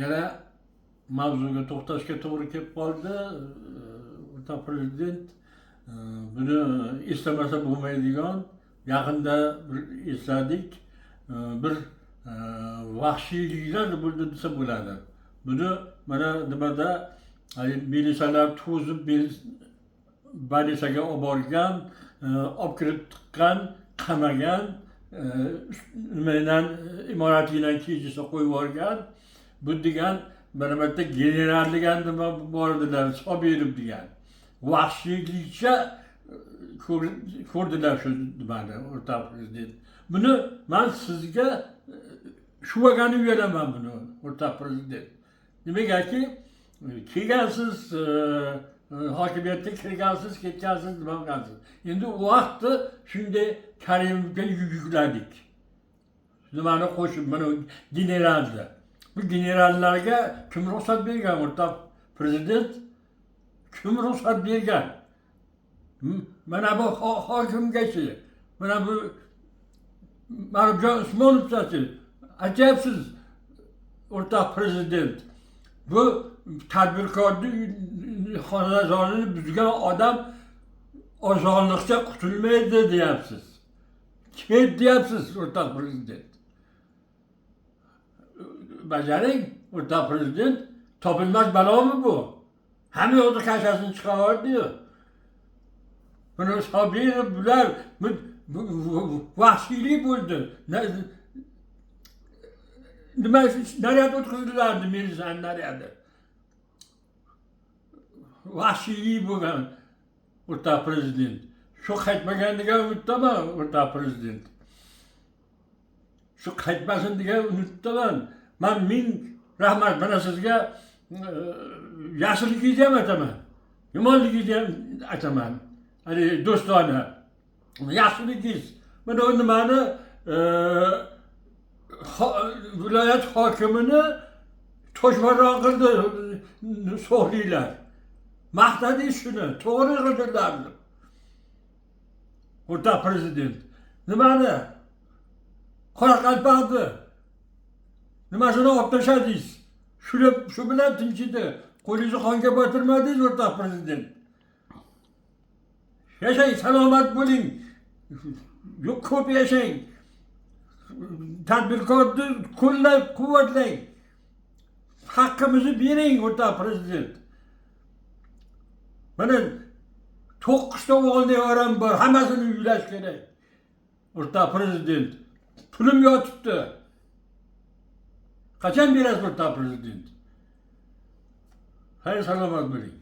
Yana mavzuga to'xtashga to'g'ri kelib qoldi. O'rtoq prezident, buni eslamasa bo'lmaydigan, yaqinda bir esladik, bir vahshiyliklar bo'ldi desa bo'ladi. Buni mana nimada militsiyalar to'zib больница ga olib borgan, olib kirib tiqqan, qamagan, nimadan imoratlikdan kechisa qo'yib yuborgan. Bu degan bir marta general degan nima bor edilar, Sobirov degan. Vahshiylikcha ko'rdilar shu nimani, o'rtoq prezident. Buni man sizga shuvagani beraman buni, o'rtoq prezident. Nimagaki kelgansiz, hokimiyatga kirgansiz, ketgansiz, nima qilgansiz. Endi u vaqtda shunday Karimovga yukladik. Nimani qo'shib, mana generalni. Bu generallarga kim ruxsat bergan, o'rtoq prezident? Kim ruxsat bergan? Mana bu hokimgachi, mana bu Ma'rufjon Usmonovchachi, aytyapsiz, o'rtoq prezident. Bu tadbirkorni xonadonini buzgan odam osonlikcha qutulmaydi deyapsiz. Ket deyapsiz, o'rtoq prezident. Bajaring, o'rtoq prezident, topilmas balomi bu? Hamma yoqda kashasini chiqarib. Buni Sobirov bular bu vahshiylik bo'ldi. Nima naryad o'tkazdilardi, militsiyani naryadi. Vahshiylik bo'lgan, o'rtoq prezident. Shu qaytmagan degan umiddaman, o'rtoq prezident. Shu qaytmasin degan umiddaman. Man ming rahmat mana sizga, yaxshiligingizni ham aytaman, yomonligingizni ham aytaman. Haligi do'stona. Yaxshiligingiz. Mana u nimani viloyat hokimini toshbaron qildi so'riylar. Maqtadingiz shuni, to'g'ri qildilar. O'rtoq prezident. Nimani? Qoraqalpoqni nimasini olib tashladingiz? Shuni shu bilan tinchidi. Qo'lingizni qonga botirmadingiz, o'rtoq prezident. Yashang, salomat bo'ling. Yo'q, ko'p yashang. Tadbirkorni qo'llab quvvatlang. Haqqimizni bering, o'rtoq prezident. Mana to'qqizta o'g'il nevaram bor, hammasini uylash kerak. O'rtoq prezident. Pulim yotibdi. Qachon berasiz, o'rtoq prezident? Xayr, salomat bo'ling.